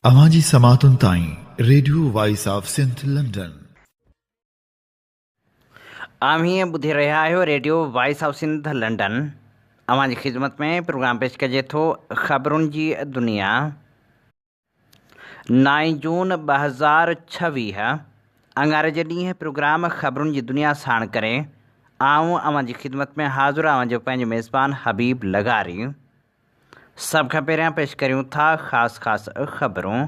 اوهان جي سماعتن تائين radio voice of Sindh London. اوهين ٻڌي رهيا آهيو radio voice of Sindh London. اوهان جي خدمت ۾ پروگرام پيش ڪجي ٿو خبرن جي دنيا. نائين جون 2026 اڱاري جي ڏينهن پروگرام خبرن جي دنيا ساڻ ڪري آئون اوهان جي خدمت ۾ حاضر اوهان جو پنهنجو ميزبان حبيب لغاري. سڀ کان پهريان پيش ڪريون ٿا خاص خاص خبرون.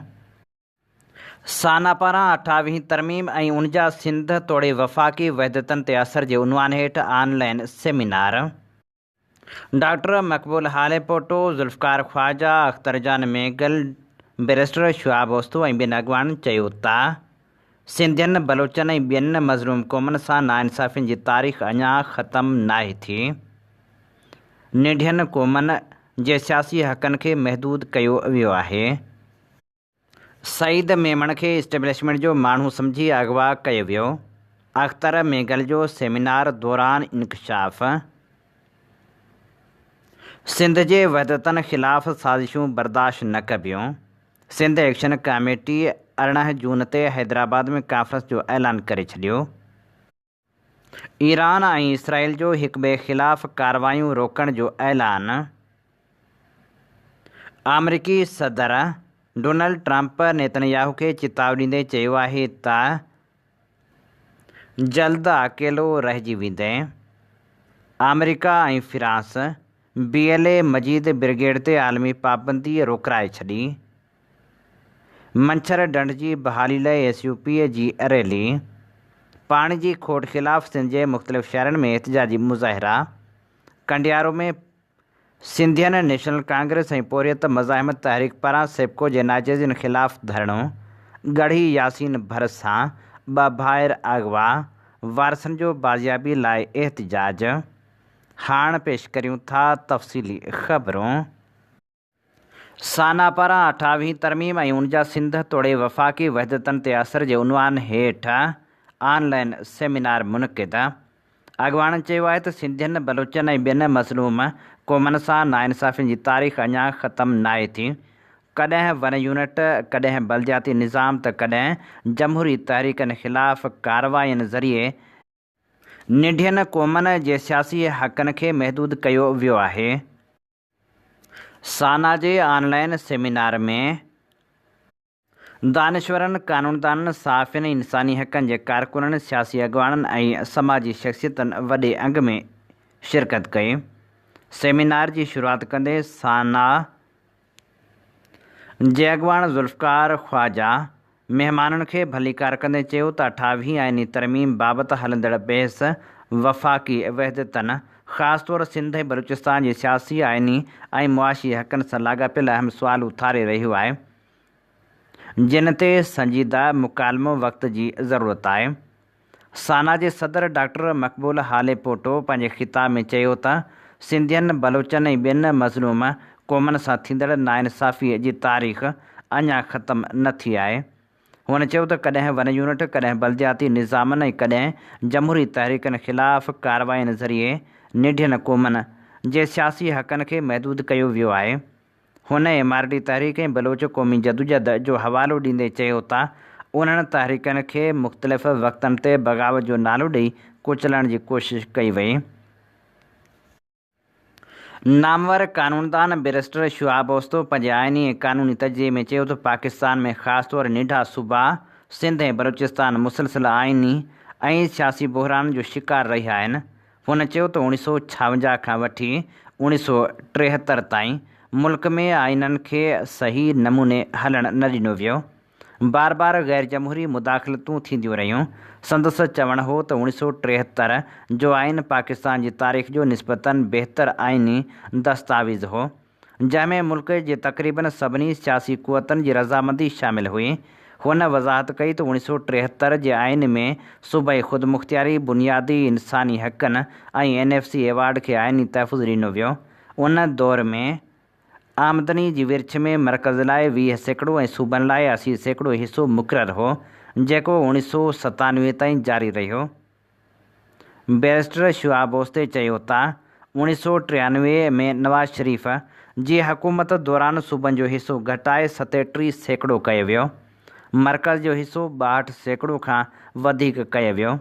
سانا پاران اٺاويهين ترميم ۽ ان جا سنڌ توڙي وفاقي وحدتن تي اثر جي عنوان هيٺ online seminar. Doctor Maqbool Halepoto, Zulfiqar Khawaja, Akhtar Jan Mengal, barrister Shoaib Austo ۽ ٻين اڳواڻن چيو ته سنڌين، بلوچن ۽ ٻين مظلوم قومن سان ناانصافين جي تاريخ اڃا ختم ناهي ٿي. ننڍين قومن جي سياسي حقن کي محدود ڪيو ويو آهي. سعيد ميمڻ کي اسٽيبلشمينٽ جو ماڻهو سمجهي اغوا ڪيو ويو، اختر مينگل جو سيمينار دوران انڪشاف. سنڌ جي وحدتن خلاف سازشون برداشت نه ڪبيون، سنڌ ايڪشن ڪاميٽي 18 جون تي حيدرآباد ۾ ڪانفرنس جو اعلان ڪري ڇڏيو. ايران ۽ اسرائيل جو هڪٻئي خلاف ڪارروايون روڪڻ جو اعلان. آمريڪي صدر ڊونلڊ ٽرمپ نيتن ياهو کي چتاء ڏيندي چيو آهي ته جلد اڪيلو رهجي ويندين. آمريڪا ۽ France B L A Majeed brigade تي عالمي پابندي روڪرائي ڇڏي. منڇر ڍنڍ جي بحالي لاء ايس يو پي جي ريلي، پاڻي جي کوٽ خلاف سنڌ جي مختلف شهرن ۾ احتجاجي مظاهرا، ڪنڊيارو ۾ سنڌين نيشنل ڪانگريس ۽ پورهيت مزاحمت تحريڪ پاران سيپڪو جي ناجائزين خلاف ڌرڻو، ڳڙهي ياسين ڀرسان ٻه ڀائر اغوا، وارثن جو بازيابي لاء احتجاج. هاڻ پيش ڪريون ٿا تفصيلي خبرون. سانا پاران اٺاويهين ترميم ۽ ان جا سنڌ توڙي وفاقي وحدتن تي اثر جي عنوان هيٺ آن لائين سيمينار منعقد. اڳواڻن چيو آهي ته سنڌين، بلوچن ۽ ٻين مظلوم قومن سان ناانصافين جي تاريخ اڃا ختم ناهي ٿي. ڪڏهن ون يونٽ، ڪڏهن بلدياتي نظام ته ڪڏهن جمهوري تحريڪن خلاف ڪاررواين ذريعي ننڍين قومن جي سياسي حقن کي محدود ڪيو ويو آهي. سانا جي آن لائين سيمينار ۾ دانشورن، قانوندانن، صحافين، انساني حقن جي ڪارڪنن، سياسي اڳواڻن ۽ سماجي شخصيتن وڏي انگ ۾ شرڪت ڪئي. سيمينار جي شروعات ڪندي سانا جي اڳواڻ ذوالفقار خواجه مهمانن کي ڀليڪار ڪندي چيو ته اٺاويهين آئيني ترميم بابت هلندڙ بحث وفاقي وحدتن خاص طور سنڌ ۽ بلوچستان جي سياسي، آئيني ۽ معاشي حقن سان لاڳاپيل اهم سوال اٿاري رهيو آهي جن تي سنجيده مڪالمو وقت جي ضرورت آهي. سانا جي صدر ڊاڪٽر مقبول هاليپوٽو پنهنجي خطاب ۾ چيو ته سنڌين، بلوچن ۽ ٻين مظلوم قومن سان ٿيندڙ ناانصافي جي تاريخ اڃا ختم نه ٿي آهي. هن چيو ته ڪڏهن ون يونٽ، ڪڏهن بلدياتي نظامن ۽ ڪڏهن جمهوري تحريڪن خلاف ڪاررواين ذريعي ننڍين قومن جي سياسي حقن کي محدود ڪيو ويو آهي. هن ايم آر ڊي تحريڪ ۽ بلوچ قومي جدوجھد جو حوالو ڏيندي چيو ته انهن تحريڪن کي مختلف وقتن تي بغاوت جو نالو ڏئي ڪچلڻ جي ڪوشش ڪئي وئي. نامور قانوندان بئريسٽر شهاب اوستو پنهنجي آئيني ۽ قانوني تجزيي ۾ چيو ته پاڪستان ۾ خاص طور ننڍا صوبا سنڌ ۽ بلوچستان مسلسل آئيني ۽ سياسي بحرانن جو شڪار رهيا آهن هن چيو ته اوڻيھ سئو ڇاونجاھ کان وٺي اوڻيھ سئو ٽيهتر تائين ملڪ ۾ آئينن کي صحيح نموني هلڻ نه ڏنو ويو، بار بار غير جمهوري مداخلتون ٿينديون رهيون. سندس چوڻ هو ته اوڻيھ سئو ٽيهتر جو آئين پاڪستان جي تاريخ جو نسبتاً بهتر آئيني دستاويز هو. جنهن ۾ ملڪ جي تقريبن سڀني سياسي قوتن جي رضامندي شامل هئي. هن وضاحت ڪئي ته اوڻيھ سئو ٽيهتر جي آئين ۾ صوبائي خودمختياري، بنيادي انساني حقن ۽ اين ايف سي ايوارڊ کي آئيني تحفظ ڏنو ويو. ان دور ۾ آمدني جي ورڇ ۾ مرڪز لاء 20% ۽ صوبن لاء 80% حصو مقرر هو، جيڪو اوڻيھ سئو ستانوي تائين جاري رهيو. بئريسٽر شعاع بوستي چيو ته 1993 ۾ نواز شريف جي حڪومت دوران صوبن جو حصو گهٽائي 37% ڪيو ويو، مرڪز جو حصو 62% کان وڌيڪ ڪيو ويو،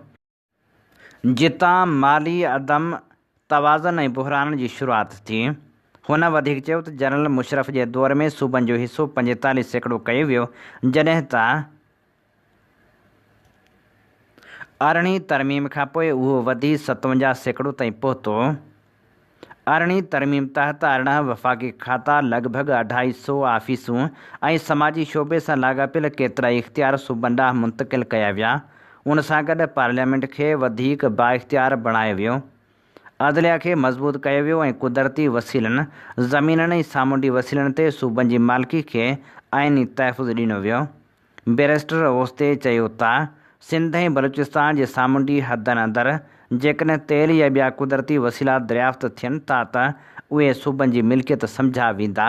جتان مالي عدم توازن ۽ بحرانن جي شروعات ٿي. هن وڌيڪ چيو ته جنرل مشرف جي دور ۾ صوبن جو حصو 45% ڪيو ويو، جڏهن ته ارڙهين ترميم کانپوء اهو وڌي 57% تائين پهتو. ارڙهين ترميم تحت 18 وفاقي کاتا، لڳ ڀڳ اڍائي سئو آفيسون ۽ سماجي شعبي سان لاڳاپيل ڪيترائي اختيار صوبن ڏانهن منتقل ڪيا ويا. ان سان گڏ پارليامينٽ کي وڌيڪ بااختيار بڻايو ويو. عدليه کي مضبوط ڪيو ويو ۽ قدرتي وسيلن، زمينن ۽ سامونڊي وسيلن تي صوبن جي مالڪي کي آئيني تحفظ ڏنو ويو. بئريسٽر اوستي چيو ته سنڌ ۽ بلوچستان جي سامونڊي حدن اندر جيڪڏهن تيل يا ٻيا قدرتي وسيلا دريافت ٿين ٿا ته اهي صوبن جي ملڪيت سمجهيا ويندا.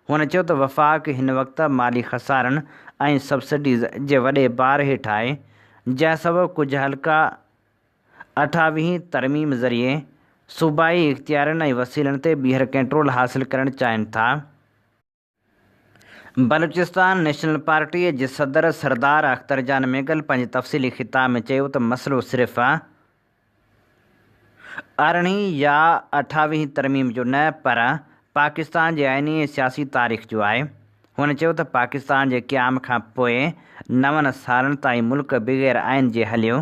هن چيو ته وفاق هن وقت مالي خسارن ۽ سبسڊيز جي وڏي بار هيٺ آهي، جنهن سبب ڪجهه حلقا اٺاويهين ترميم ذريعي صوبائي اختيارين ۽ وسيلن تي ٻيهر ڪنٽرول حاصل ڪرڻ چاهين ٿا. بلوچستان نيشنل پارٽيء جي صدر سردار اختر جان مينگل پنهنجي تفصيلي خطاب ۾ چيو ته مسئلو صرف ارڙهين يا اٺاويهين ترميم جو نه پر پاڪستان جي آئيني ۽ سياسي تاريخ جو آهي. هن چيو ته پاڪستان جي قيام کان پوء نون سالن تائين ملڪ بغير آئين جي هليو،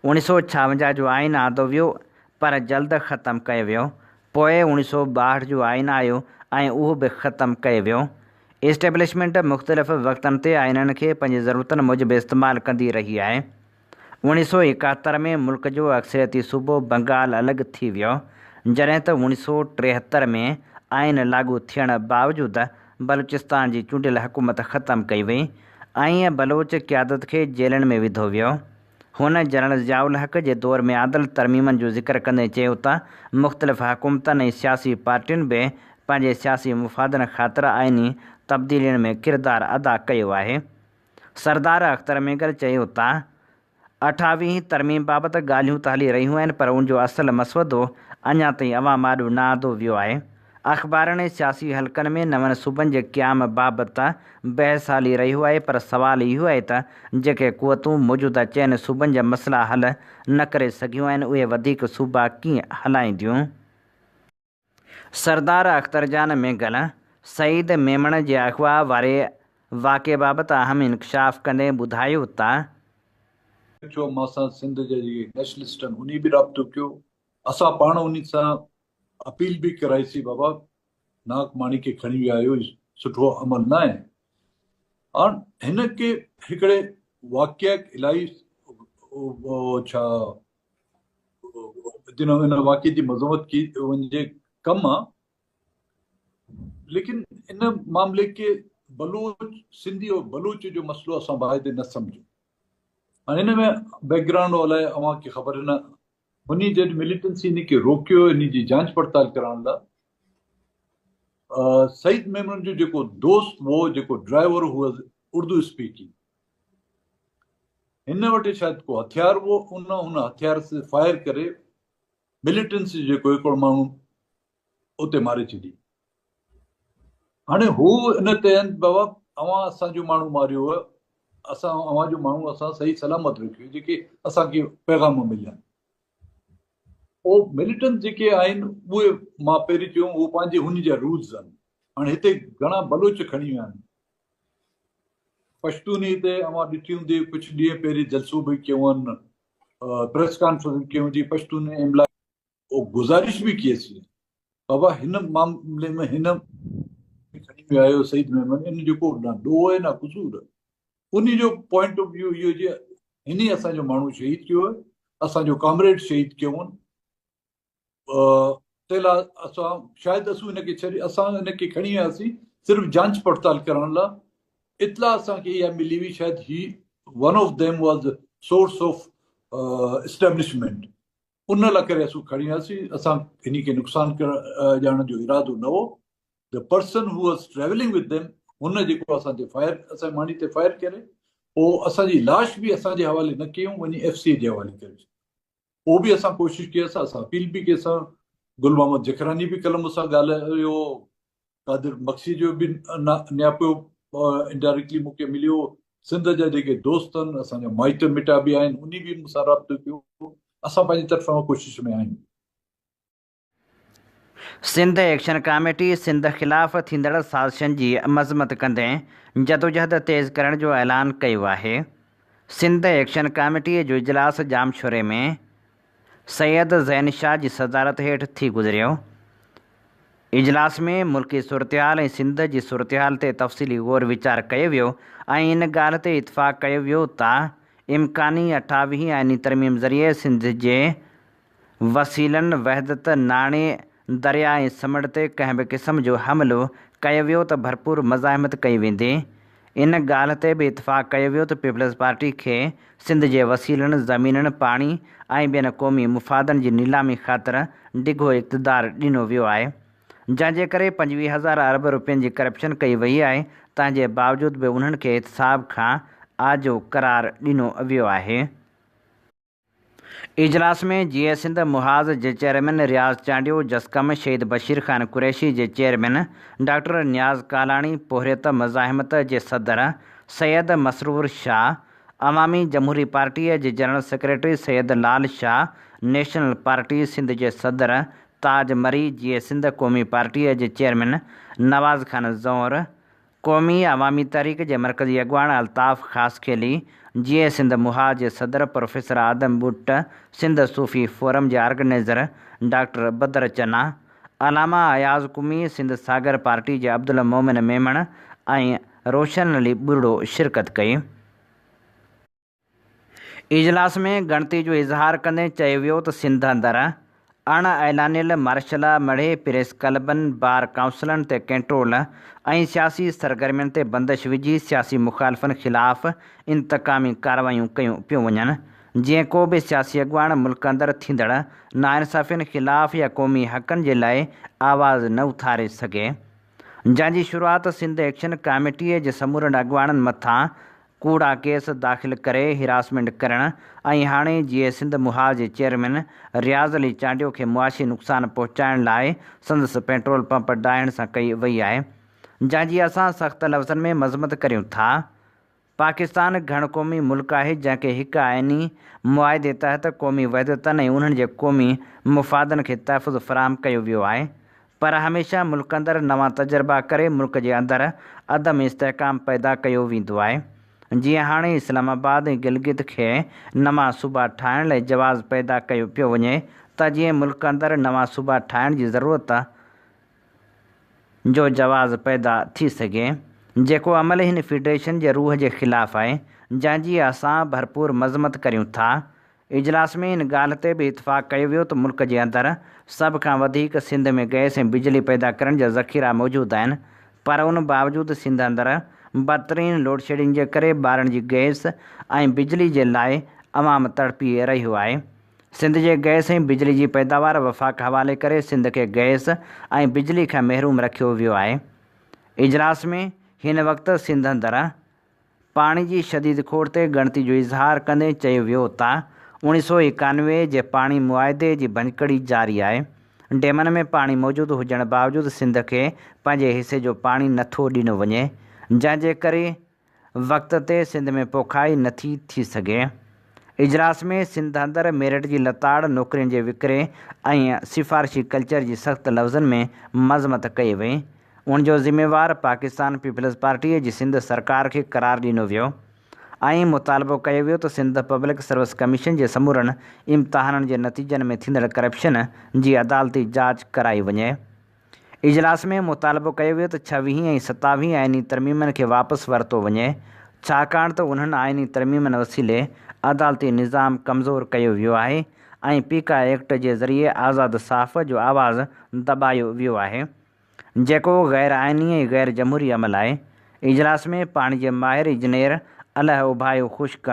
اوڻيهه سئو ڇاونجاهه جو آئين آندو ويو پر جلد ختم ڪيو ويو، پوء اوڻيهه سئو ٻاهٺ جو آئين آيو ۽ اهو به ختم ڪيو ويو. اسٽيبلشمينٽ مختلف وقتن تي آئينن کي پنهنجي ضرورتن موجب استعمال ڪندي رهي آهي. اوڻيهه سئو ايڪاهتر ۾ ملڪ جو اڪثريتي صوبو بنگال الڳ ٿي ويو، جڏهن ته اوڻيهه سئو ٽيهتر ۾ آئين لاڳو ٿيڻ باوجود بلوچستان جي چونڊيل حڪومت ختم ڪئي وئي ۽ بلوچ قيادت کي جيلن ۾ وڌو ويو. هن جنرل ضياء الحق جي دور ۾ آندل ترميمن جو ذڪر ڪندي چيو ته مختلف حڪومتن ۽ سياسي پارٽين به پنهنجي سياسي مفادن خاطر آئيني تبديلين ۾ ڪردار ادا ڪيو آهي. سردار اختر مينگل چيو ته اٺاويهين ترميم بابت ڳالهيون ته هلي رهيون آهن پر ان جو اصل مسودو اڃا تائين عوام آڏو نه آندو ويو آهي. اخبارن ۽ سياسي حلقن ۾ نون صوبن جي قيام بابت بحث هلي رهيو آهي پر سوال اهو آهي ته جيڪي قوتون موجوده چئن صوبن جا مسئلا حل نه ڪري سگهيون آهن اهي وڌيڪ صوبا ڪيئن هلائينديون؟ سردار اختر جان مينگل، سعيد ميمڻ جي اغوا واري واقعي بابت اهم انڪشاف ڪندي ٻڌايو ته. ٿيو مان سان سنڌ جا جيڪي نيشنلسٽ آهن انهي به رابطو ڪيو اسان پاڻ انهي سان اپيل به ڪرائي سي بابا ناڪ ماڻي کي کڻي ويا آهيو هي سٺو عمل نه آهي هاڻ هن کي هڪڙي واقعي الائي ڇا جن ان واقعي جي مذمت ڪئي وڃي ڪم آ ليڪن ان معاملي کي بلوچ سنڌي اور بلوچ جو مسئلو اسان باعدي نه سمجھو هاڻي ان ۾ بيڪ گرائونڊ الائي اوهان کي خبر نه انهي جڏهن مليٽنسي ان کي روڪيو ان جي جانچ پڙتال ڪرائڻ لاء سعيد ميمڻ جو جيڪو دوست هو جيڪو ڊرائيور هو اردو اسپيڪنگ هن وٽ شايد ڪو هٿيار هو، ان ان هٿيار سي فائر ڪري مليٽنس جو جيڪو هڪڙو ماڻهو اتي ماري ڇڏي. هاڻي هو ان تي آهن بابا اوهان اسان جو ماڻهو ماريو هو، اسان اوهان جو ماڻهو اسان صحيح سلامت رکيو جيڪي اسان کي پيغام مليا آهن. پوء مليٽنس جيڪي آهن اهي مان پهرين چيو اهو پنهنجي هن جا رولز آهن. هاڻي هتي گهڻا بلوچ کڻي ويا آهن. پشتوني تي اوهان ڏٺي هوندي ڪجهه ڏينهن پهرين جلسو به ڪيو هن پريس ڪانفرنس ڪيون جي پشتون املا او گزارش به ڪئي سي بابا هن معاملي ۾ هن کڻي ويا آهيو سعيد ميمن ان جو ڪو نه ڏوهه آهي نه قصور ان جو پوائنٽ آف ويو اهو جي هن ئي اسان جو ماڻهو شهيد ڪيو آهي اسان جو ڪامريڊ شهيد ڪيو هن تنهن لاء اسان شايد اسون هن کي ڇڏي اسان هن کي کڻي وياسين صرف جانچ پڙتال ڪرڻ لاء اطلاع اسان کي اها ملي هئي شايد هي one of them was source of establishment ان لاء ڪري اسون کڻي وياسين اسان هن کي نقصان ڪرڻ ڄاڻڻ جو ارادو نه هو the person who was travelling with them هن جيڪو اسان تي فائر اسان ماڻي تي فائر ڪري پوء اسان جي لاش به اسان جي حوالي نه ڪيون وڃي ايف سي جي حوالي ڪري پوء به اسان ڪوشش ڪئي اسان اپيل به ڪئي اسان گل محمد جکراني به ڪلهه مون سان ڳالهايو، قادر مگسي جو به نياپو انڊائريڪٽلي مون کي مليو، سنڌ جا جيڪي دوست آهن، اسان جا مائٽ مٽا به آهن، انهي به مون سان رابطو ڪيو، اسان پنهنجي طرفان ڪوشش ۾ آهيون. سنڌ ايڪشن ڪاميٽي سنڌ خلاف ٿيندڙ سازشن جي مذمت ڪندي جدوجهد تيز ڪرڻ جو اعلان ڪيو آهي. سنڌ ايڪشن ڪاميٽي جو اجلاس ڄامشوري ۾ سيد زين شاهه جي صدارت هيٺ ٿي گذريو. اجلاس ۾ ملڪي صورتحال ۽ سنڌ جي صورتحال تي تفصيلي غور ويچار ڪيو ويو ۽ ان ڳالهه تي اتفاق ڪيو ويو ته امڪاني اٺاويهين آئيني ترميم ذريعي سنڌ جي وسيلن، وحدت، ناڻي، درياء ۽ سمنڊ تي ڪنهن به قسم جو حملو ڪيو ويو ته ڀرپور مزاحمت ڪئي ويندي. ان ڳالهه تي به اتفاق ڪيو ويو ته پيپلز پارٽي کي سنڌ جي وسيلن، زمينن، پاڻي ۽ ٻين قومي مفادن جي نيلامي خاطر ڊگهو اقتدار ڏنو ويو آهي، جنهن جي ڪري 25 هزار ارب روپين جي ڪرپشن ڪئي وئي آهي، تنهن جي باوجود به انهن کي احتساب کان آجو قرار ڏنو ويو آهي. اجلاس ۾ جيئي سنڌ محاذ جي چيئرمين رياض چانڊيو، جسقم شهيد بشير خان قريشي جي چيئرمين ڊاڪٽر نياز ڪالاڻي، پورهيت مزاحمت جي صدر سيد مسرور شاهه، عوامي جمهوري پارٽيء جي general secretary Syed Lal Shah, national party Sindh جي صدر تاج مري، جيئي سنڌ قومي پارٽيء جي چيئرمين نواز خان زئور، قومي عوامي تحريڪ جي مرڪزي اڳواڻ الطاف خاصخيلي، جيئي سنڌ محاذ جي صدر پروفيسر آدم ٻٽ، سنڌ صوفي فورم جي آرگنائيزر ڊاڪٽر بدر چنا، علامه اياز قمي، سنڌ ساگر پارٽي جي عبدالمومن ميمڻ ۽ روشن علي ٻرڙو شرڪت ڪئي. اجلاس ۾ ڳڻتي جو اظهار ڪندي چيو ويو ته سنڌ اندر اڻ اعلانيل مارشلا مڙهي پريس ڪلبن، بار ڪائونسلن تي ڪنٽرول ۽ سياسي سرگرمين تي بندش وجهي سياسي مخالفن خلاف انتقامي ڪارروايون ڪيون پيون وڃن جيئن ڪو به سياسي اڳواڻ ملڪ اندر ٿيندڙ ناانصافين خلاف يا قومي حقن جي لاء آواز نه اٿاري سگهي جنهن جي شروعات سنڌ ايڪشن ڪاميٽي جي سمورن اڳواڻن مٿان ڪوڙا ڪيس داخل ڪري هراسمينٽ ڪرڻ ۽ هاڻي جيئي سنڌ محاذ جي چيئرمين رياض علي چانڊيو کي معاشي نقصان پهچائڻ لاء سندس پيٽرول پمپ ڊاهڻ سان ڪئي وئي آهي جنهن جي اسان سخت لفظن ۾ مذمت ڪريون ٿا. پاڪستان گهڻ قومي ملڪ آهي جنهن کي هڪ آئيني معاهدي تحت قومي وحدتن ۽ انهن جي قومي مفادن کي تحفظ فراهم ڪيو ويو آهي پر هميشه ملڪ اندر نوان تجربا ڪري ملڪ جي اندر عدم استحڪام پيدا ڪيو ويندو آهي. جيئن هاڻي اسلام آباد ۽ گلگت کي نوان صوبا ٺاهڻ لاء جواز پيدا ڪيو پيو وڃي ته جيئن ملڪ اندر نوان صوبا ٺاهڻ جي ضرورت جو جواز پيدا ٿي سگهي جيڪو عمل هن فيڊريشن جي روح جي خلاف آهي جنهن جي اسان ڀرپور مذمت ڪريون ٿا. اجلاس ۾ ان ڳالهه تي به اتفاق ڪيو ويو ته ملڪ جي اندر سڀ کان وڌيڪ سنڌ ۾ گئس ۽ بجلي پيدا ڪرڻ جا ذخيرا موجود آهن پر ان باوجود سنڌ اندر بدترين لوڊشيڊنگ جي ڪري ٻارڻ جي گئس ۽ بجلي جي لاء عوام تڙپي رهيو آهي. سنڌ جي گئس ۽ بجلي جي پيداوار وفاق حوالي ڪري سنڌ کي گئس ۽ بجلي کان محروم رکيو ويو آهي. اجلاس ۾ هن وقت سنڌ اندر پاڻي جي شديد کوٽ تي ڳڻتي جو اظهار ڪندي چيو ويو ته 1991 جي پاڻي معاهدي جي ڀڃڪڙي جاري آهي، ڊيمن ۾ پاڻي موجود هجڻ باوجود سنڌ کي پنهنجي حصي جو پاڻي نٿو ڏنو وڃي، جنهن جي ڪري وقت تي سنڌ ۾ پوکائي نٿي ٿي سگهي. اجلاس ۾ سنڌ اندر ميرٽ جي لتاڙ، نوڪرين جي وڪري ۽ سفارشي ڪلچر جي سخت لفظن ۾ مذمت ڪئي وئي. ان جو ذميوار پاڪستان پيپلز پارٽيء جي سنڌ سرڪار کي قرار ڏنو ويو ۽ مطالبو ڪيو ويو ته سنڌ پبلڪ سروس ڪميشن جي سمورن امتحانن جي نتيجن ۾ ٿيندڙ ڪرپشن جي عدالتي جاچ ڪرائي وڃي. اجلاس ۾ مطالبو ڪيو ويو ته ڇويهين ۽ ستاويهين آئيني ترميمن کي واپس ورتو وڃي ڇاڪاڻ ته انهن آئيني ترميمن وسيلي عدالتي نظام ڪمزور ڪيو ويو آهي ۽ پيڪا ايڪٽ جي ذريعي آزاد صحافت جو آواز دٻايو ويو آهي. جيڪو غير آئيني ۽ غير جمهوري عمل آهي. اجلاس ۾ پاڻي جي ماهر انجنيئر الهه اوڀايو خشڪ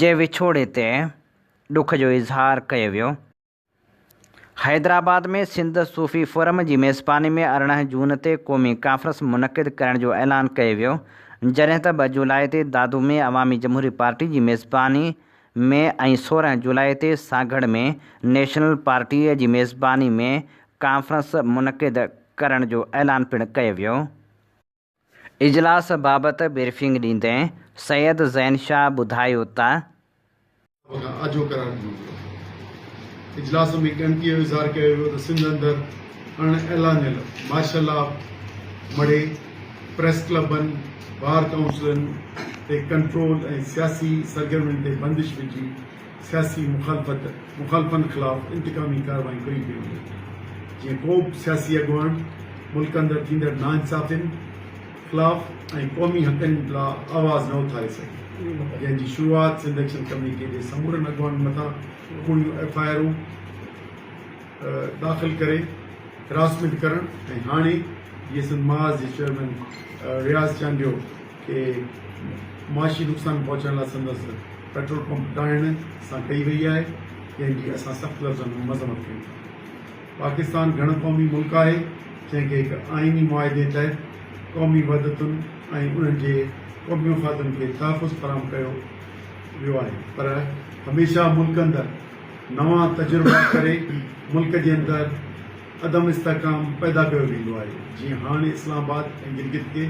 جي وڇوڙي تي ڏک جو اظهار ڪيو ويو. حيدرآباد ۾ سنڌ صوفي فورم جي ميزباني ۾ 18 جون تي قومي ڪانفرنس منعقد ڪرڻ جو اعلان ڪيو ويو، جڏهن ته 2 جولاء تي دادو ۾ عوامي جمهوري پارٽي جي ميزباني. ۾ ۽ 16 جولاء تي سانگهڙ ۾ نيشنل پارٽيء جي ميزباني ۾ ڪانفرنس منعقد ڪرڻ جو اعلان پڻ ڪيو ويو. اجلاس بابت بريفنگ ڏيندي سيد زين شاهه ٻڌايو ته. کان آجو قرار ڏنو ويو آهي. اجلاس ۾ ڳڻتيء جو اظهار ڪيو ويو ته سنڌ اندر اڻ اعلانيل مارشل لا مڙهي پريس ڪلبن، بار ڪائونسلن تي ڪنٽرول ۽ سياسي سرگرمين تي بندش وجهي سياسي مخالفت مخالفن خلاف انتقامي ڪارروايون ڪيون پيون وڃن جيئن ڪو به سياسي اڳواڻ ملڪ اندر ٿيندڙ ناانصافين خلاف ۽ قومي حقن لا آواز نه اٿاري سگهي جنهن جي شروعات سنڌ ايڪشن ڪميٽي جي سمورن اڳواڻن مٿان ڪوڙيون ايف I آرون داخل ڪري هراسمينٽ ڪرڻ ۽ هاڻي جيئي سنڌ محاذ جي چيئرمين رياض چانڊيو کي معاشي نقصان پهچائڻ لاء سندس پيٽرول پمپ ڊاهڻ سان ڪئي وئي آهي جنهن جي اسان سخت لفظن ۾ مذمت ڪيون ٿا. پاڪستان گهڻ قومي ملڪ آهي جنهن کي هڪ آئيني معاهدي تحت قومي وحدتن ۽ انهن جي قومي مفادن کي تحفظ فراهم ڪيو ويو آهي پر هميشه ملڪ اندر نوان تجربا ڪري ملڪ جي اندر عدم استحڪام پيدا ڪيو ويندو آهي جيئن هاڻ اسلام آباد ۽ گلگت کي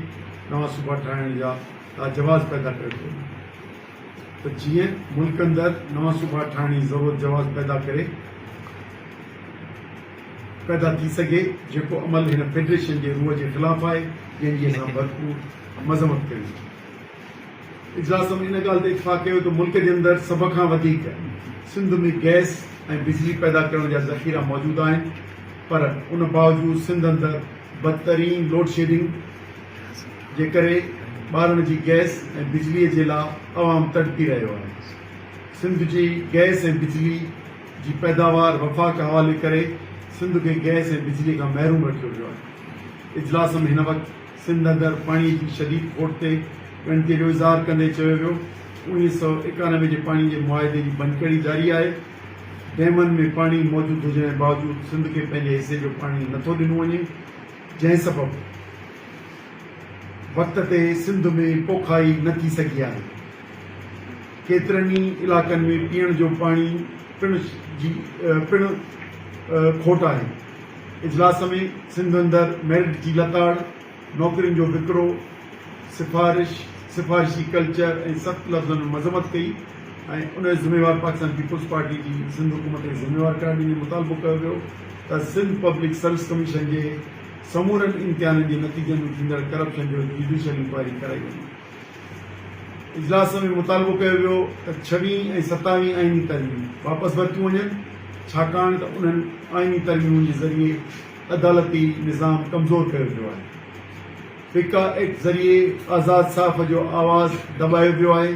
نوان صوبا ٺاهڻ جا لاء جواز پيدا ڪيو پيو وڃي ته جيئن ملڪ اندر نوان صوبا ٺاهڻ جي ضرورت جواز پيدا ڪري پيدا ٿي سگهي جيڪو عمل هن فيڊريشن جي روح جي خلاف آهي جنهن جي اسان ڀرپور مذمت ڪريون ٿا. اجلاس ۾ ان ڳالهه تي اتفاق ڪيو ته ملڪ جي اندر سڀ کان وڌيڪ سنڌ ۾ گئس ۽ بجلي پيدا ڪرڻ جا ذخيرا موجود آهن پر ان باوجود سنڌ اندر بدترين لوڊشيڊنگ جي ڪري ٻارڻ جي گئس ۽ بجلي جي لا عوام تڙپي رهيو آهي. سنڌ جي گئس ۽ بجلي جي پيداوار وفاق حوالي ڪري سنڌ کي گئس ۽ بجلي کان محروم رکيو ويو آهي. اجلاس ۾ هن وقت سنڌ اندر پاڻي جي شديد کوٽ تي ڳڻتي جو اظهار ڪندي چيو ويو 1991 جي پاڻي جي معاهدي جي ڀڃڪڙي جاري آهي، ڊيمن ۾ پاڻي موجود هجڻ باوجود سنڌ کي پنهنجي حصي جو پاڻي نٿو ڏنو وڃي، جنهن سبب وقت تي سنڌ ۾ پوکائي نه ٿي سگهي آهي، ڪيترن ئي علائقن ۾ پيئڻ جو پاڻي پڻ جي پڻ کوٽ آهي. اجلاس ۾ سنڌ اندر ميرٽ جي لتاڙ، نوڪرين جو وڪرو، سفارش، سفارشي ڪلچر ۽ سخت لفظن ۾ مذمت ڪئي ۽ ان جو ذميوار پاڪستان پيپلز پارٽي جي سنڌ حڪومت کي ذميوار قرار ڏيندي مطالبو ڪيو ويو ته سنڌ پبلڪ سروس ڪميشن جي سمورن امتحانن جي نتيجن ۾ ٿيندڙ ڪرپشن جو جڊيشل انڪوائري ڪرائي وڃي. اجلاس ۾ مطالبو ڪيو ويو ته ڇويهين ۽ ستاويهين آئيني ترميمون واپس ورتيون وڃن ڇاڪاڻ ته انهن آئيني ترميمن جي ذريعي عدالتي نظام ڪمزور ڪيو ويو آهي. پيڪا ايڪٽ ذريعي آزاد صحافت جو آواز دٻايو ويو آهي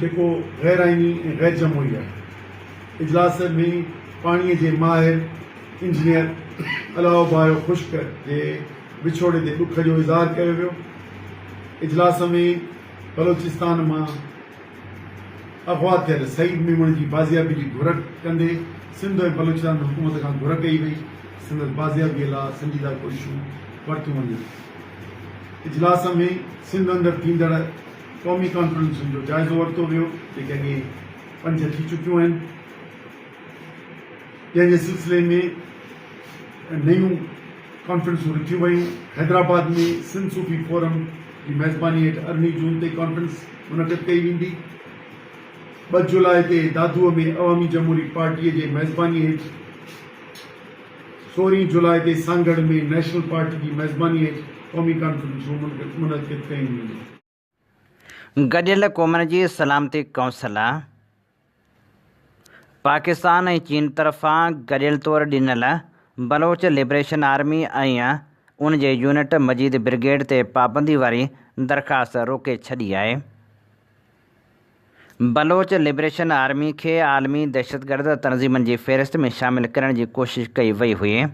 جيڪو غير آئيني ۽ غير جمهوري آهي. اجلاس ۾ پاڻي جي ماهر انجنيئر الاهو ڀايو خشڪ جي وڇوڙي تي ڏک جو اظهار ڪيو ويو. اجلاس ۾ بلوچستان مان اغوا ٿيل سعيد ميمڻ جي بازيابي جي گهر ڪندي سنڌ ۽ بلوچستان حڪومت کان گهر ڪئي وئي سندس بازيابي لا سنجيده ڪوششون ورتيون وڃن. اجلاس ۾ سنڌ اندر ٿيندڙ قومي ڪانفرنسن جو جائزو ورتو ويو جيڪي اڳي پنج ٿي چڪيون آهن. جنهن جي سلسلي ۾ نيون ڪانفرنسون رٿيون ويون. حيدرآباد ۾ سنڌ صوفي فورم جي ميزباني هيٺ 18 جون تي ڪانفرنس منعقد ڪئي ويندي. 2 جولاء تي دادوء ۾ عوامي جمهوري پارٽيء جي ميزباني هيٺ، 16 جولاء تي سانگهڙ ۾ نيشنل پارٽي جي ميزباني هيٺ قومي ڪانفرنسون منعقد ڪيون وينديون. گڏيل قومن جي سلامتي ڪائونسل پاڪستان ۽ چين طرفان گڏيل طور ڏنل بلوچ لبريشن آرمي ۽ ان جي يونٽ مجيد برگيڊ تي پابندي واري درخواست روڪي ڇڏي آهي. بلوچ لبريشن آرمي کي عالمي دهشتگرد تنظيمن جي فهرست ۾ شامل ڪرڻ جي ڪوشش ڪئي وئي هئي.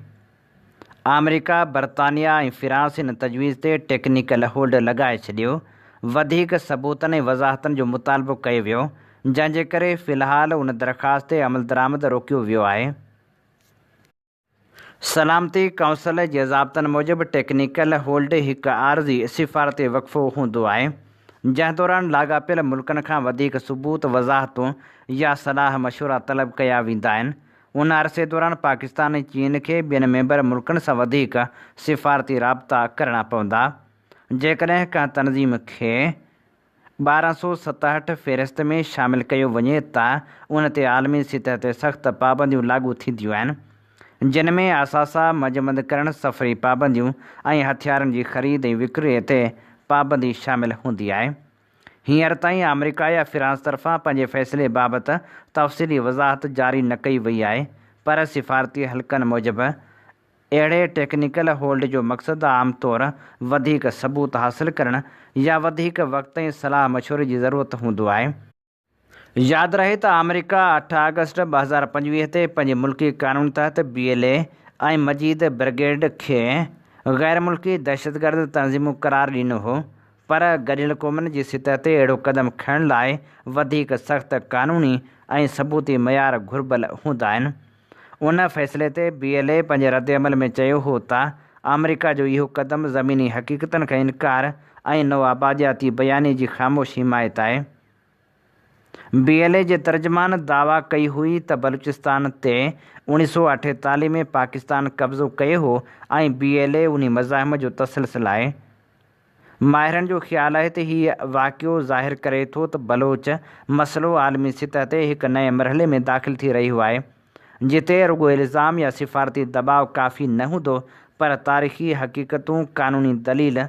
آمريڪا، برطانيا ۽ فرانس ان تجويز تي ٽيڪنيڪل هولڊ لڳائي ڇڏيو، وڌيڪ ثبوتن ۽ وضاحتن جو مطالبو ڪيو ويو، جنهن جي ڪري في الحال ان درخواست تي عملدرآمد روڪيو ويو آهي. سلامتي ڪائونسل جي ضابطن موجب ٽيڪنيڪل هولڊ هڪ عارضي سفارتي وقفو هوندو آهي. جنهن دوران لاڳاپيل ملڪن کان وڌيڪ ثبوت، وضاحتون يا صلاح مشورا طلب ڪيا ويندا آهن. ان عرصي دوران پاڪستان ۽ چين کي ٻين ميمبر ملڪن سان وڌيڪ سفارتي رابطا ڪرڻا پوندا. جيڪڏهن ڪنهن تنظيم کي 1267 فهرست ۾ شامل ڪيو وڃي ته ان تي عالمي سطح تي سخت پابنديون لاڳو ٿينديون آهن، جن ۾ اثاثا مجمد ڪرڻ، سفري پابنديون ۽ هٿيارن جي خريد ۽ وڪري تي پابندي شامل هوندي آهي. هينئر تائين آمريڪا يا فرانس طرفان پنهنجي فيصلي بابت تفصيلي وضاحت جاري نه ڪئي وئي آهي پر سفارتي حلقن موجب اهڙي ٽيڪنيڪل هولڊ جو مقصد عام طور وڌيڪ ثبوت حاصل ڪرڻ يا وڌيڪ وقت ۽ صلاح مشوري جي ضرورت هوندو آهي. ياد رهي ته آمريڪا 8 آگسٽ 2025 تي پنهنجي ملڪي قانون تحت B L A ۽ Majeed brigade کي غير ملڪي دهشتگرد تنظيمون قرار ڏنو هو پر گڏيل قومن جي سطح تي اهڙو قدم کڻڻ لاء وڌيڪ سخت قانوني ۽ ثبوتي معيار گهربل هوندا آهن. ان فيصلي تي بي ايل اي پنهنجي ردعمل ۾ چيو هو ته آمريڪا جو اهو قدم زميني حقيقتن کان انڪار ۽ نوآبادياتي بيانيي جي خاموش حمايت آهي. بي ايل اي جي ترجمان دعويٰ ڪئي هئي ته بلوچستان تي 1948 ۾ پاڪستان قبضو ڪيو هو ۽ بي ايل اي انهي مزاحمت جو تسلسل آهي. ماهرن جو خيال آهي ته هي واقعو ظاهر ڪري ٿو ته بلوچ مسئلو عالمي سطح تي هڪ نئين مرحلي ۾ داخل ٿي رهيو آهي، جتي رڳو الزام يا سفارتي دٻاء ڪافي نه هوندو، پر تاريخي حقيقتون، قانوني دليل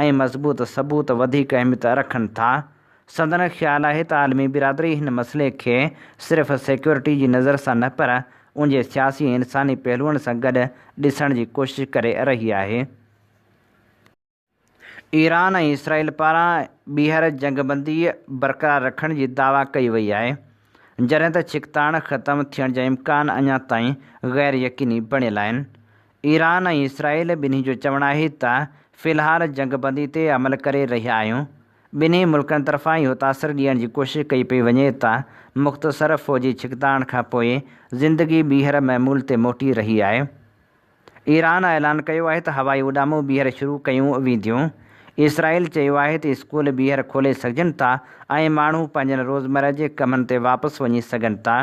۽ مضبوط ثبوت وڌيڪ اهميت رکن ٿا. سندن خيال آهي ته عالمي برادري هن مسئلي کي صرف سيڪيورٽي جي نظر سان نه پر ان جي سياسي ۽ انساني پهلوئن سان گڏ ڏسڻ جي ڪوشش ڪري رهي آهي. ايران ۽ اسرائيل پاران ٻيهر جنگبندي برقرار رکڻ جي دعويٰ ڪئي وئي آهي، جڏهن ته ڇڪتاڻ ختم ٿيڻ جا امڪان اڃا تائين غير يقيني بڻيل آهن. ايران ۽ اسرائيل ٻنهي جو چوڻ آهي ته في الحال جنگبندي تي عمل ڪري رهيا آهيون، ٻنهي ملڪن طرفان اهو تاثر ڏيڻ جي ڪوشش ڪئي پئي وڃي ته مختصر فوجي ڇڪتاڻ کانپوء زندگي ٻيهر معمول تي موٽي رهي آهي. ايران اعلان ڪيو آهي ته هوائي اڏامون ٻيهر شروع ڪيون وينديون. اسرائيل چيو آهي ته اسڪول ٻيهر کولي سگهجن ٿا ۽ ماڻهو پنهنجن روزمره جي ڪمن تي واپس وڃي سگهن ٿا.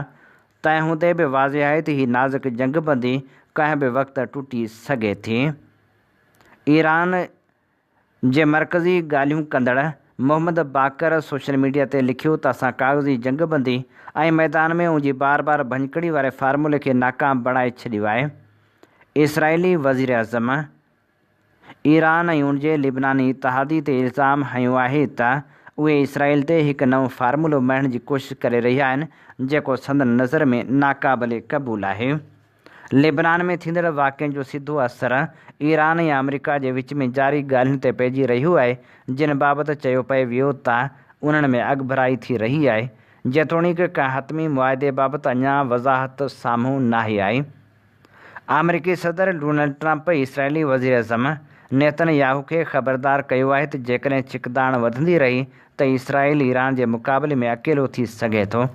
تنهن هوندي به واضح آهي ته هي نازڪ جنگ بندي ڪنهن به وقت ٽٽي سگهي ٿي. ايران جي مرڪزي ڳالهيون ڪندڙ محمد باقر سوشل ميڊيا تي لکيو ته اسان ڪاغذي جنگ بندي ۽ ميدان ۾ ان جي بار بار ڀڃڪڙي واري فارمولي کي ناڪام بڻائي ڇڏيو آهي. اسرائيلي وزيراعظم ايران ۽ ان جي لبناني اتحادي تي الزام هنيو آهي ته اهي اسرائيل تي هڪ نئون فارمولو مڙهڻ جي ڪوشش ڪري رهيا آهن جيڪو سندن نظر ۾ ناقابل قبول آهي. لبنان ۾ ٿيندڙ واقعن جو سڌو اثر ايران ۽ آمريڪا جي وچ ۾ جاري ڳالهين تي پئجي رهيو آهي، جن بابت چيو پئي ويو ته انهن ۾ اڳڀرائي ٿي رهي آهي، جيتوڻيڪ ڪنهن حتمي معاهدي بابت اڃا وضاحت سامهون ناهي آئي. آمريڪي صدر ڊونلڊ ٽرمپ اسرائيلي وزيراعظم نيتن ياهو کي خبردار ڪيو آهي ته جيڪڏهن ڇڪتاڻ وڌندي رهي ته اسرائيل ايران جي مقابلي ۾ اڪيلو ٿي سگهي ٿو.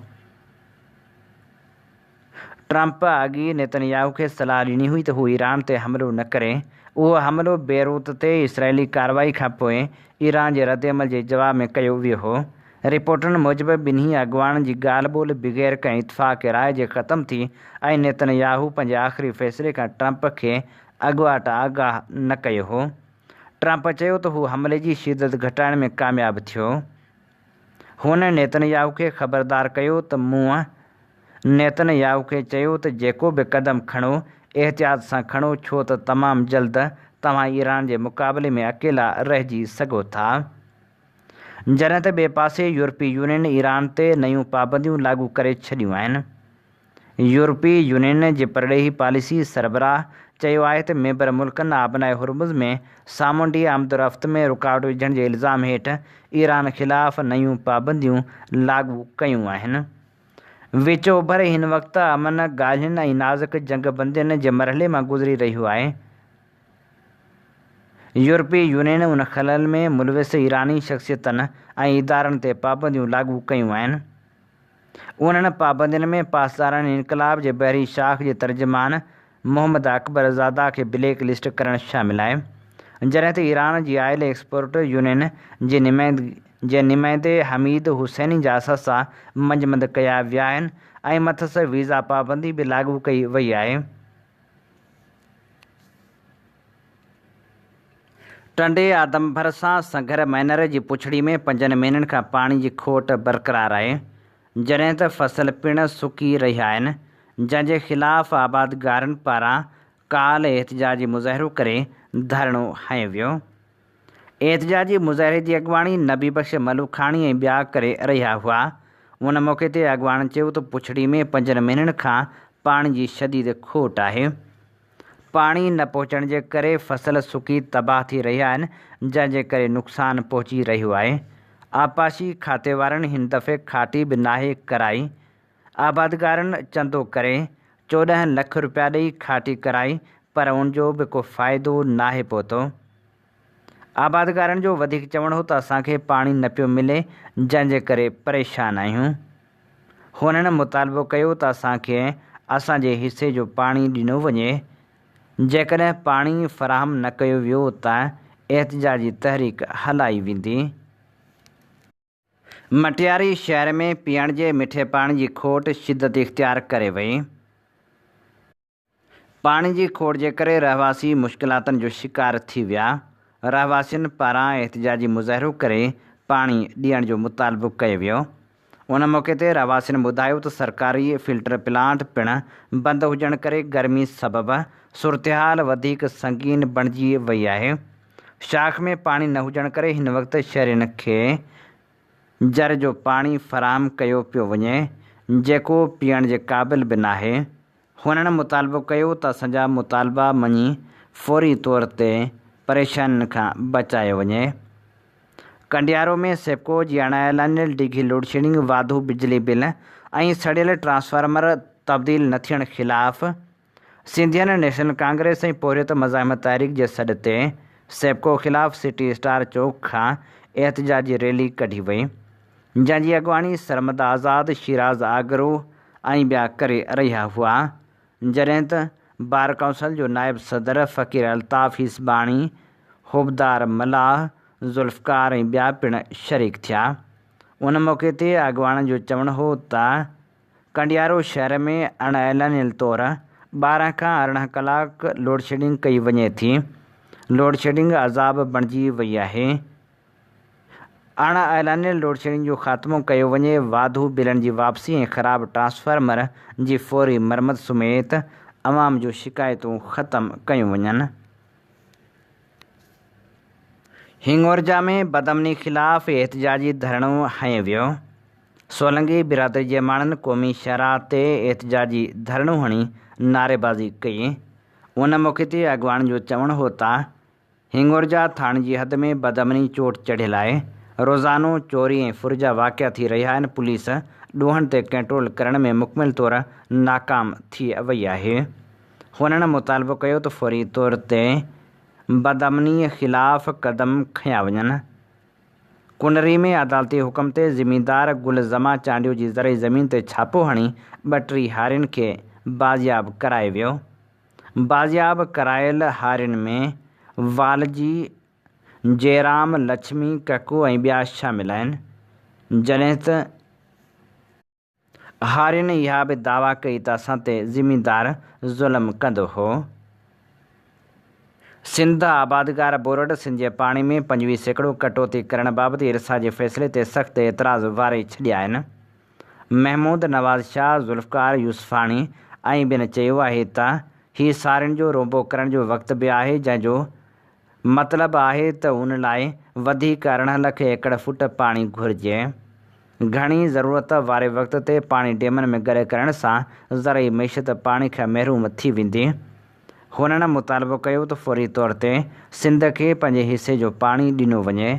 ٽرمپ اڳ ئي نيتن ياهو کي صلاح ڏني هئي ته هو ايران تي حملو نه ڪري. اهو حملو بيروت تي اسرائيلي ڪارروائي کانپوء ايران جي ردعمل جي جواب ۾ ڪيو ويو هو. رپورٽن موجب ٻنهي اڳواڻن جي ڳالهه ٻولهه بغير ڪنهن اتفاق راء جي ختم ٿي ۽ نيتن ياهو پنهنجي آخري فيصلي کان ٽرمپ کي اڳواٽ آگاهه نه ڪيو هو. ٽرمپ چيو ته هو حملي جي شدت گهٽائڻ ۾ ڪامياب ٿيو. هن نيتن ياهو کي خبردار ڪيو ته مون نيتن ياهو کي چيو ته جيڪو به قدم کڻو، احتياط سان کڻو ڇو ته تمام جلد توهان ايران جي مقابلي ۾ اڪيلا رهجي سگهو ٿا. جڏهن ته ٻئي پاسي يورپي يونين ايران تي نيون پابنديون لاڳو ڪري ڇڏيون آهن. يورپي يونين جي پرڏيهي پاليسي سربراهه چيو آهي ته ميمبر ملڪن آبنائي هرمز ۾ سامونڊي آمدورفت ۾ رڪاوٽ وجهڻ جي الزام هيٺ ايران خلاف نيون پابنديون لاڳو ڪيون آهن. وچ اوڀر هن وقت امن ڳالهين ۽ نازڪ جنگ بندين جي مرحلي مان گذري رهيو آهي. يورپي يونين ان خلل ۾ ملوث ايراني شخصيتن ۽ ادارن تي پابنديون لاڳو ڪيون آهن. انهن پابندين ۾ پاسداران انقلاب جي بحري شاخ جي ترجمان محمد اڪبر زاده کي بليڪ لسٽ ڪرڻ شامل آهي. جڏهن ته ايران جي آئل ايڪسپورٽر يونين جي جي نمائندي حميد حسيني جا اثاثا منجمند ڪيا ويا آهن ۽ مٿس ويزا پابندي به لاڳو ڪئي وئي آهي. ٽنڊي آدم ڀرسان سنگهر مئنر جي پڇڙي ۾ پنجن مهينن کان پاڻي جي کوٽ برقرار آهي، جڏهن ته فصل پڻ سڪي رهيا آهن، جنهن جي خلاف آبادگارن پاران ڪالهه احتجاجي مظاهرو ڪري ڌرڻو هنيو ويو. احتجاجي مظاهري جي اڳواڻي نبي بخش ملوکاڻي ۽ ٻيا ڪري رهيا هئا. ان موقعي تي اڳواڻن چيو ته پڇڙي ۾ پنجن مهينن کان پاڻي جي شديد کوٽ آهي. پاڻي نه پهچڻ جي ڪري فصل سڪي تباهه ٿي رهيا آهن، جنهن جي ڪري نقصان پهچي رهيو آهي. آبپاشي کاتي وارن هن دفعي کاٽي به ناهي ڪرائي. آبادگارن چندو ڪري 14 لک رپيا ڏئي کاٽي ڪرائي پر ان جو به ڪو فائدو ناهي پهتو. آبادگارن جو وڌيڪ چوڻ هو ته اسان کي پاڻي نه پيو ملي جنهن جي ڪري پريشان آهيون. هنن مطالبو ڪيو ته اسان کي اسان جي حصي جو پاڻي ڏنو وڃي، جيڪڏهن پاڻي فراهم نه ڪيو ويو ته احتجاجي تحريڪ هلائي ويندي. مٽياري شهر ۾ پيئڻ جي مٺي پاڻي جي کوٽ شدت اختيار ڪري وئي. پاڻي جي کوٽ جي ڪري رهواسي مشڪلاتن جو شڪار ٿي ويا، رهواسين پاران احتجاجي مظاهرو ڪري پاڻي ڏيڻ جو مطالبو ڪيو ويو. ان موقعي تي رهواسين ٻڌايو ته سرڪاري فلٽر پلانٽ پڻ بند هجڻ ڪري گرمي سبب صورتحال وڌيڪ سنگين بڻجي وئي آهي، شاخ ۾ پاڻي نه هجڻ ڪري هن وقت شهرين کي جر جو پاڻي فراهم ڪيو پيو وڃي، جيڪو پيئڻ جي قابل به ناهي. هنن مطالبو ڪيو ته اسان جا مطالبا مڃي فوري طور تي پريشانين کان بچايو وڃي. ڪنڊيارو ۾ سيپڪو جي اڻاعلانيل ڊگهي لوڊشيڊنگ، واڌو بجلي بل ۽ سڙيل ٽرانسفارمر تبديل نه ٿيڻ خلاف سنڌين نيشنل ڪانگريس ۽ پورهيت مزاحمت تحريڪ جي سڏ تي سيپڪو خلاف سٽي اسٽار چوڪ کان احتجاجي ريلي ڪڍي وئي. جنهن جي اڳواڻي سرمد آزاد، شيراز آگرو ۽ ٻيا ڪري رهيا هئا، جڏهن ته بار ڪائونسل جو نائب صدر فقير الطاف هيسباڻي، حبدار ملاح، ذوالفقار ۽ ٻيا پڻ شريڪ ٿيا. ان موقعي تي اڳواڻن جو چوڻ هو ته ڪنڊيارو شهر ۾ اڻ اعلانيل طور 12 کان 18 ڪلاڪ لوڊشيڊنگ ڪئي وڃي ٿي، لوڊشيڊنگ عذاب بڻجي وئي آهي. اڻ اعلانيل لوڊشيڊنگ جو خاتمو ڪيو وڃي، واڌو بلن جي واپسي ۽ خراب ٽرانسفارمر جي فوري مرمت سميت عوام جون شڪايتون ختم ڪيون وڃن. هڱورجا ۾ بدامني خلاف احتجاجي ڌرڻو هنيو ويو، سولنگي برادري جي ماڻهن قومي شاهراهه تي احتجاجي ڌرڻو هڻي نعريبازي ڪئي، ان موقعي تي اڳواڻن جو چوڻ هو ته هڱورجا ٿاڻي جي حد ۾ بدامني چوٽ چڙهيل آهي، روزانو چوري ۽ ڦر جا واقعا ٿي رهيا آهن، پوليس ڏوهن تي ڪنٽرول ڪرڻ ۾ مڪمل طور ناڪام ٿي وئي آهي. هنن مطالبو ڪيو ته فوري طور تي بدامني خلاف قدم کنيا وڃن. ڪنري ۾ عدالتي حڪم تي زميندار گل زمان چانڊيو جي زرعي زمين تي ڇاپو هڻي ٻه ٽي هارين کي بازياب ڪرايو ويو. بازياب ڪرايل هارين ۾ والجي، جيرام، لڇمي، ڪڪو ۽ ٻيا شامل آهن. جڏهن ته هارين اها به دعويٰ ڪئي ته اسان تي زميندار ظلم ڪندو هو. سنڌ آبادگار بورڊ سنڌ جي پاڻي ۾ 25% ڪٽوتي ڪرڻ بابت ارسا جي فيصلي تي سخت اعتراض واري ڇڏيا آهن. محمود نواز شاهه، ذوالفقار يوسفاڻي ۽ ٻين چيو آهي ته هي سارين جو رونبو ڪرڻ جو وقت به آهي جنهن جو مطلب آهي ته ان لاء وڌيڪ 18 لک ايڪڙ فوٽ پاڻي گهرجي. گهڻي ضرورت واري وقت تي پاڻي ڊيمن ۾ گڏ ڪرڻ سان زرعي معيشت پاڻي کان محروم ٿي ويندي. هنن مطالبو ڪيو ته فوري طور تي سنڌ کي پنهنجي حصي جو پاڻي ڏنو وڃي.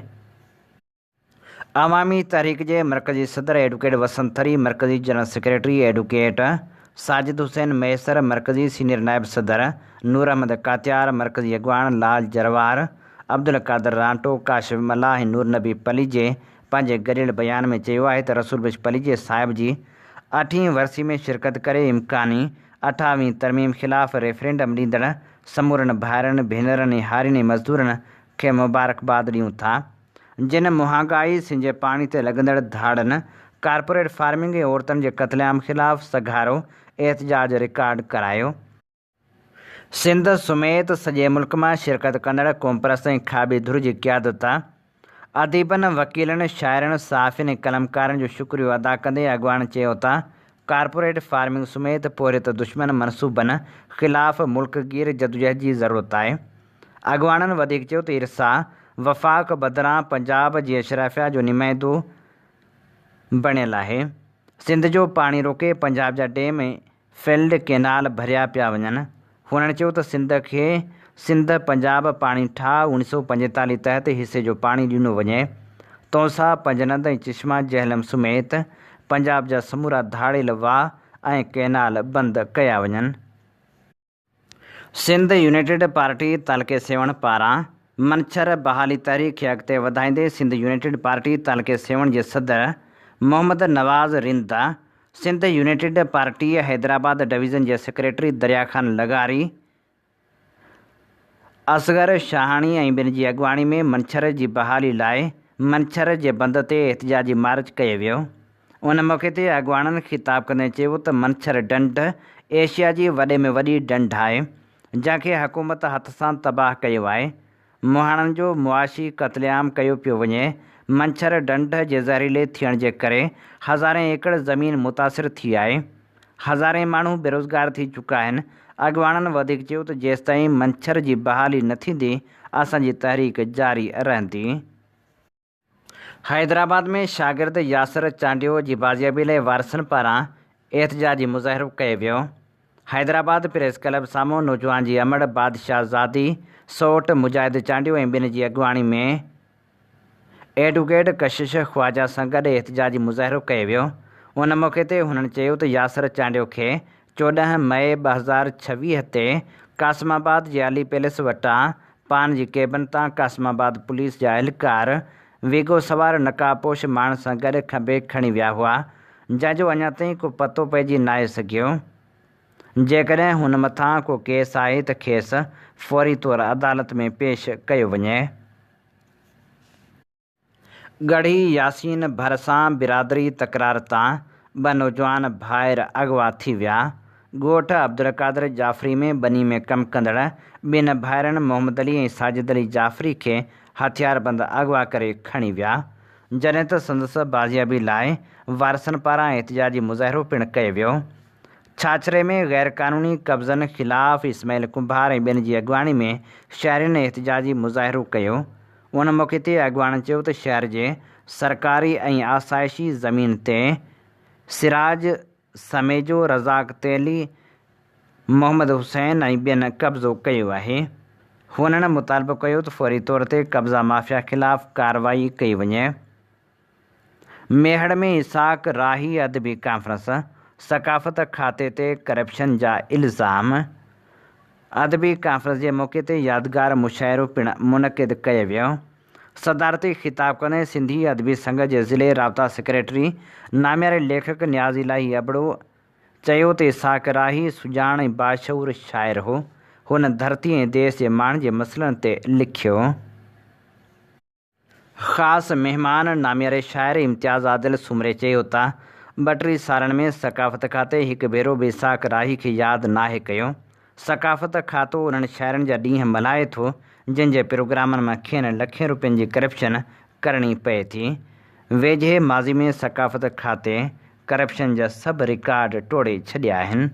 عوامي تحريڪ جي مرڪزي صدر ايڊوڪيٽ وسند ٿري، مرڪزي general secretary advocate Sajid Hussain Mahesar, مرڪزي سينيئر نائب صدر نور احمد ڪاتيار، مرڪزي اڳواڻ لال جروار، عبدالقادر رانٽو، ڪاشف ملاح ۽ نور نبي پليجي پنهنجي گڏيل بيان ۾ چيو آهي ته رسول بخش پليجي صاحب جي اٺين ورسي ۾ شرڪت ڪري امڪاني اٺاويهين ترميم خلاف ريفرنڊم ڏيندڙ سمورن ڀائرن، ڀينرن ۽ هارين ۽ مزدورن کي مبارڪباد ڏيون ٿا. جن مهانگائي، سنڌ جي پاڻي تي لڳندڙ ڌاڙن، ڪارپوريٽ فارمنگ ۽ عورتن جي قتل عام خلاف سگهارو احتجاج رڪارڊ ڪرايو. سنڌ سميت سڄي ملڪ مان شرڪت ڪندڙ قومپرست ۽ کاٻي ڌر جي قيادت اديبن، وڪيلن، شاعرن، صحافين ۽ قلمڪارن جو شڪريو ادا ڪندي اڳواڻن چيو ته ڪارپوريٽ فارمنگ سميت پورهيت دشمن منصوبن خلاف ملڪ گير جدوجهد جي ضرورت آهي. اڳواڻن وڌيڪ چيو ته ارسا وفاق بدران پنجاب جي اشرافيا جو نمائندو بڻيل آهي، سنڌ جو پاڻي روڪي پنجاب جا ڊيم ۽ فلڊ ڪينال ڀريا پيا وڃن. هنن چيو ته سنڌ کي سنڌ پنجاب پاڻي ٺاهه 1945 تحت حصي جو پاڻي ڏنو وڃي. تونسا، پنجند ۽ چشما جهلم سميت پنجاب جا سمورا ڌاڙيل واهه ۽ ڪينال بند ڪيا وڃن. سنڌ يونائيٽيڊ پارٽي تعلقي سيوهڻ پاران منڇر بحالي تحريڪ کي اڳتي وڌائيندي سنڌ يونائيٽيڊ پارٽي تعلقي سيوهڻ جي صدر Muhammad Nawaz Rind, Sindh united party Hyderabad division جي سيڪريٽري دريا خان لغاري، اصغر شاهاڻي ۽ ٻين جي اڳواڻي ۾ منڇر جي بحالي لاء منڇر جي بند تي احتجاجي مارچ ڪيو ويو. ان موقعي تي اڳواڻن خطاب ڪندي چيو ته منڇر ڍنڍ ايشيا جي وڏي ۾ وڏي ڍنڍ آهي، جنهن کي حڪومت هٿ سان تباهه ڪيو آهي، مهاڻن جو معاشي قتل عام ڪيو پيو وڃي، منڇر ڍنڍ جي زهريلي ٿيڻ جي ڪري هزارين ايڪڙ زمين متاثر ٿي آهي، هزارين ماڻهو بيروزگار ٿي چڪا آهن، اڳواڻن وڌيڪ چيو ته جيستائين منڇر جي بحالي نه ٿيندي اسان جي تحريڪ جاري رهندي. حيدرآباد ۾ شاگرد ياسر چانڊيو جي بازيابي لاء وارثن پاران احتجاجي مظاهرو ڪيو ويو. حيدرآباد پريس ڪلب سامهون نوجوان جي امڙ بادشاهه زادي، سئوٽ مجاهد چانڊيو ۽ ٻين جي اڳواڻي ۾ ايڊوڪيٽ ڪشش خواجه سان گڏ احتجاجي مظاهرو ڪيو ويو. ان موقعي تي هنن چيو ته ياسر چانڊيو کي 14 مئي 2026 تي قاسم آباد جي علي پيلس وٽان پان جي ڪيبن تان قاسم آباد پوليس جا اهلڪار ويگو سوار نقاب پوش ماڻهن سان گڏ کنڀي کڻي ويا هئا، جنهن جو اڃا تائين ڪو پتو پئجي ناهي سگهيو. جيڪڏهن هن مٿان ڪو ڪيس آهي ته کيس فوري طور عدالت ۾ پيش ڪيو وڃي. ڳڙهي ياسين ڀرسان برادري تڪرار تان ٻه نوجوان ڀائر اغوا ٿي ويا. ڳوٺ عبدالقادر جعفري ۾ ٻني ۾ ڪم ڪندڙ ٻن ڀائرن محمد علي ۽ ساجد علي جعفري کي هٿياربند اغوا ڪري کڻي ويا. جڏهن ته سندس بازيابي لاء وارثن پاران احتجاجي مظاهرو پڻ ڪيو ويو. ڇاڇري ۾ غيرقانوني قبضن خلاف اسماعيل ڪنڀار ۽ ٻين جي اڳواڻي ۾ شهرين احتجاجي مظاهرو ڪيو. ان موقعي تي اڳواڻن چيو ته شهر جي سرڪاري ۽ آسائشي زمين تي سراج سميجو، رزاق تيلي، محمد حسين ۽ ٻين قبضو ڪيو آهي. هنن مطالبو ڪيو ته فوري طور تي قبضا مافيا خلاف ڪارروائي ڪئي وڃي. ميهڙ ۾ اسحاق راهي ادبي ڪانفرنس، ثقافت کاتي تي ڪرپشن جا الزام، ادبي ڪانفرنس جي موقعي تي يادگار مشاعرو پڻ منعقد ڪيو ويو. صدارتي خطاب ڪندي سنڌي ادبي سنگت جي ضلعي رابطا سيڪريٽري نامياري ليکڪ نياز الاهي ابڙو چيو ته اسحاق راهي سڄاڻ ۽ باشعور شاعر هو، هن ڌرتي ۽ ديس جي ماڻهن جي مسئلن تي لکيو. خاص مهمان نامياري شاعر امتياز عادل سومري چيو ته ٻه ٽي سالن ۾ ثقافت کاتي هڪ ڀيرو به اسحاق راهي کي ياد ناهي ڪيو، ثقافت کاتو انهن شاعرن جا ڏينهن ملهائي ٿو جن جي پروگرامن مان کين لکين روپين جي ڪرپشن ڪرڻي پئي ٿي، ويجهي ماضي ۾ ثقافت کاتي ڪرپشن جا سڀ رڪارڊ ٽوڙي ڇڏيا آهن.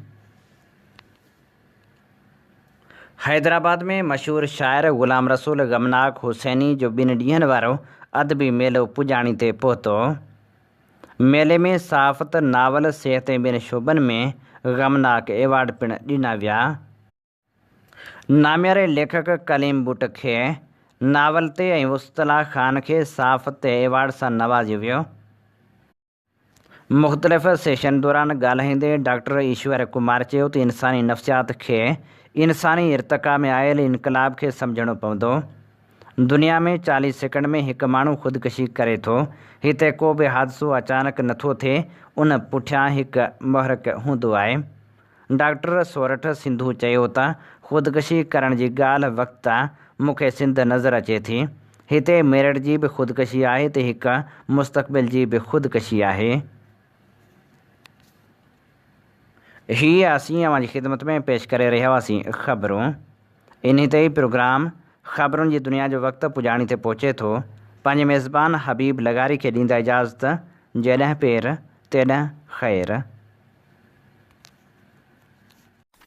حيدرآباد ۾ مشهور شاعر غلام رسول غمناڪ حسيني جو ٻن ڏينهن وارو ادبي ميلو پڄاڻي تي پهتو. ميلي ۾ صحافت، ناول، صحت ۽ ٻين شعبن ۾ غمناڪ ايوارڊ پڻ ڏنا ويا. نامياري ليکڪ ڪليم ٻٽ کي ناول تي ۽ وسطلا خان کي صحافت تي ايوارڊ سان نوازيو ويو. مختلف سيشن دوران ڳالهائيندي ڊاڪٽر ايشور ڪمار چيو ته انساني نفسيات کي انساني ارتقا ۾ آيل انقلاب کي سمجهڻو پوندو. دنيا ۾ 40 سيڪنڊ ۾ هڪ ماڻهو خودڪشي ڪري ٿو، هتي ڪو به حادثو اچانڪ نٿو ٿئي، ان پٺيان هڪ محرڪ هوندو آهي. ڊاڪٽر سورٺ سنڌو چيو ته خودڪشي ڪرڻ جي ڳالهه وقت مون کي سنڌ نظر اچي ٿي. هتي ميرٽ جي به خودڪشي آهي ته هڪ مستقبل جي به خودڪشي آهي. هي اسين اوهان جي خدمت ۾ پيش ڪري رهيا هئاسين خبرون. انهي تي ئي پروگرام خبرن جي دنيا جو وقت پڄاڻي تي پهچي ٿو. پنهنجي ميزبان حبيب لغاري کي ڏيندا اجازت جيڏهن پير تيڏهن خير.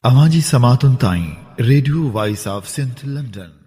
اوهان جي سماعتن تائين radio voice of Sindh London.